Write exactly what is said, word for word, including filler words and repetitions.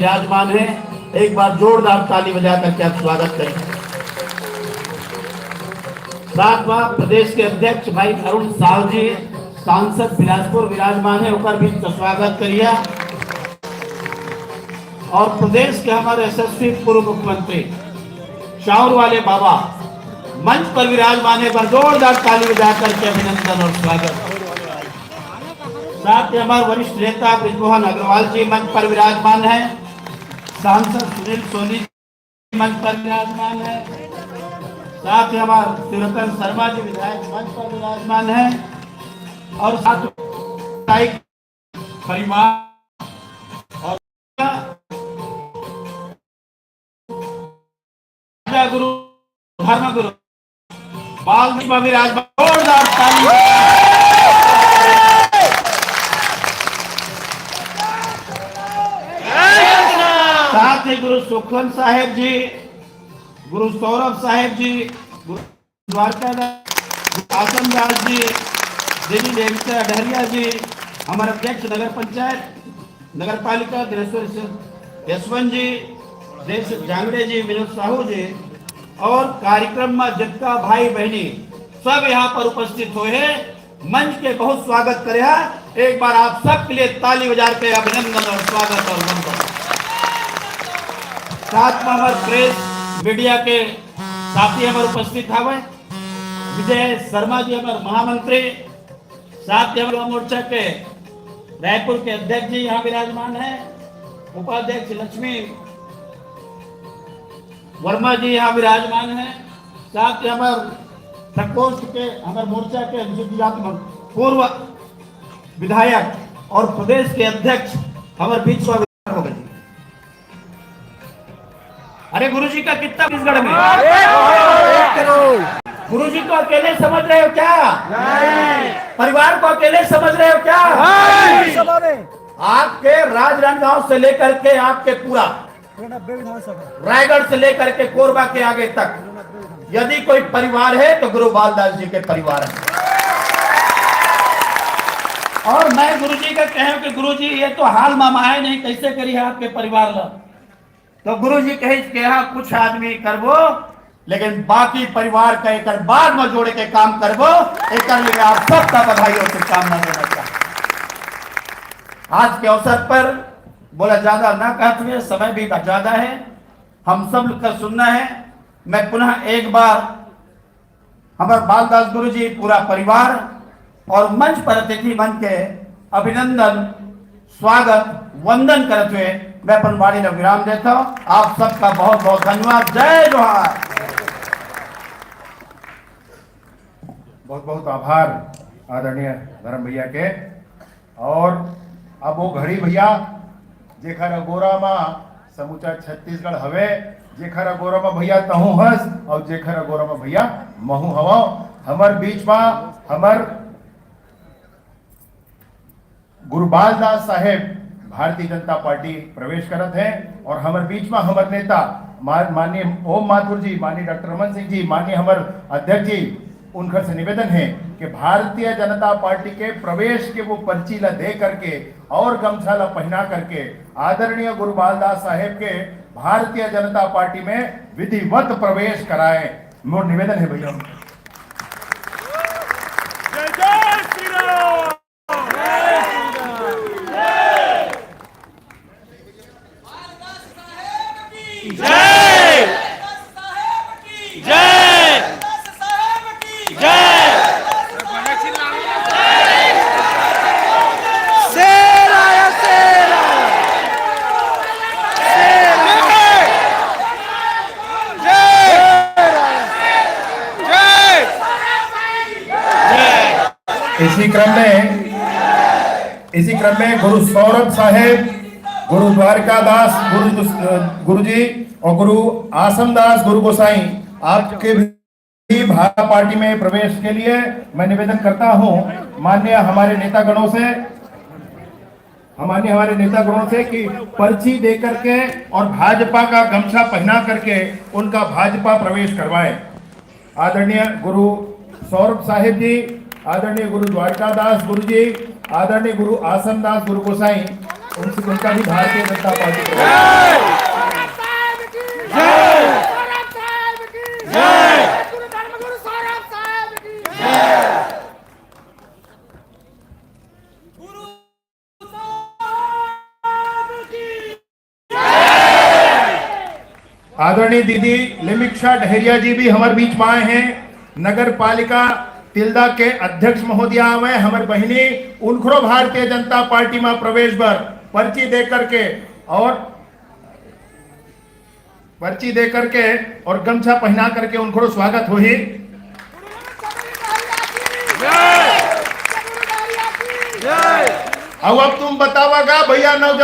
विराजमान है, एक बार जोरदार ताली बजा करके आप स्वागत करें। साथ में प्रदेश के अध्यक्ष भाई अरुण साव जी, सांसद बिलासपुर विराजमान है, ओकर भी स्वागत करिए। और प्रदेश के हमारे यशस्वी पूर्व मुख्यमंत्री शाहूर वाले बाबा मंच पर विराजमान है, एक बार जोरदार ताली बजा करके अभिनंदन और स्वागत। साथ में हमारे वरिष्ठ नेता ब्रजमोहन अग्रवाल जी मंच पर विराजमान हैं, सांसद सुनील सोनी जी मंच पर विराजमान है, साथ में हमारे शिवरतन शर्मा जी विधायक मंच पर विराजमान हैं, और साथ में परिवार और राजा गुरु, धर्म गुरु, बाल दीपा विराज, जोरदार ताली। साथ ही गुरु सुखवंत साहेब जी, गुरु सौरभ साहेब जी, गुरु द्वारका दास, गुरु आसम दास जी, देवी देवता डहरिया जी, हमारे अध्यक्ष नगर पंचायत, नगर पालिका दिनेश्वर यशवंत जी, देश जांगड़े जी, विनोद साहू जी, और कार्यक्रम में जितना भाई बहनी सब यहाँ पर उपस्थित हुए हैं, मंच के बहुत स्वागत करे हैं। एक बार आप सबके लिए ताली बजा के अभिनंदन और स्वागत और वंदन। साथ में हमारे प्रेस मीडिया के साथी हमारे उपस्थित हवे, विजय शर्मा जी हमारे महामंत्री, साथ ही हमारे मोर्चा के रायपुर के अध्यक्ष जी यहाँ विराजमान हैं, उपाध्यक्ष लक्ष्मी वर्मा जी यहाँ विराजमान हैं, साथ ही हमारे प्रकोष्ठ के, हमारे मोर्चा के अनुसूचित जाति मं-, पूर्व विधायक और प्रदेश के अध्यक्ष हमारे बीच में विराजमान हो गए। अरे गुरुजी का कितना छत्तीसगढ़ में? गुरुजी को अकेले समझ रहे हो क्या? परिवार को अकेले समझ रहे हो क्या? आपके राजनांदगांव से लेकर के आपके पूरा रायगढ़ से लेकर के कोरबा के आगे तक यदि कोई परिवार है तो गुरु बालदास जी के परिवार है। और मैं गुरुजी का कहूं कि गुरुजी ये तो हाल मामा है नहीं, कैसे करी है आपके परिवार ला? तो गुरुजी कहे कि यहाँ कुछ आदमी करबो, लेकिन बाकी परिवार का एक बाद में जोड़े के काम करबो। एक लिए आप सबका बधाई और शुभकामना देना चाहता हूँ। आज के अवसर पर बोला ज्यादा ना कहते हुए, समय भी ज्यादा है, हम सब लोग का सुनना है। मैं पुनः एक बार हमारे बालदास गुरुजी, पूरा परिवार और मंच पर अतिथि मन के अभिनंदन, स्वागत, वंदन करते हुए मैं अपन वाणी ला विराम देता हूँ। आप सबका बहुत बहुत धन्यवाद। जय जोहार। बहुत बहुत आभार आदरणीय धर्म भैया के। और अब वो घड़ी भैया, जेखर अगोरा मा समूचा छत्तीसगढ़ हवे, जेखर अगोरा मा भैया तहूँ हस और जेखर अगोरा मा भैया महूँ हवं। हमर बीच मा हमर गुरु बालदास साहेब भारतीय जनता पार्टी प्रवेश करत हैं और हमर बीच मा हमर नेता मा-, माननीय ओम माथुर जी, माननीय डॉक्टर रमन सिंह जी, माननीय हमर अध्यक्ष जी, उनकर से निवेदन है कि भारतीय जनता पार्टी के प्रवेश के वो पर्ची ला दे करके और गमछा ला पहना करके आदरणीय गुरु बालदास साहेब के भारतीय जनता पार्टी में विधिवत प्रवेश कराए। मोर निवेदन है भैया। जय जय श्री राम। जय। जय। जय। शेर आया, शेर आया। शेर आया। जय। जय। जय। इसी क्रम में, इसी क्रम में गुरु सौरभ साहेब, गुरु द्वारिका दास गुरु, गुरुजी और गुरु आसम दास गुरु गोसाई, आपके भी भाजपा पार्टी में प्रवेश के लिए मैं निवेदन करता हूं, माननीय हमारे नेता गणों से, माननीय हमारे नेता गणों से कि पर्ची दे करके और भाजपा का गमछा पहना करके उनका भाजपा प्रवेश करवाएं। आदरणीय गुरु सौरभ साहेब जी, आदरणीय गुरु द्वारिका दास गुरु जी, आदरणीय गुरु आसम दास गुरु गोसाई, उनका भी भारतीय जनता पार्टी को आदरणीय दीदी लिमिक्षा डहरिया जी भी हमर बीच में आए हैं। नगर पालिका तिल्दा के अध्यक्ष महोदया आवे, हमर बहिनी, उनखरो भारतीय जनता पार्टी में प्रवेश बर पर्ची दे करके और पर्ची दे करके और गमछा पहना करके उनखरो स्वागत होही। अब अब तुम बतावा गा भैया नौजवान,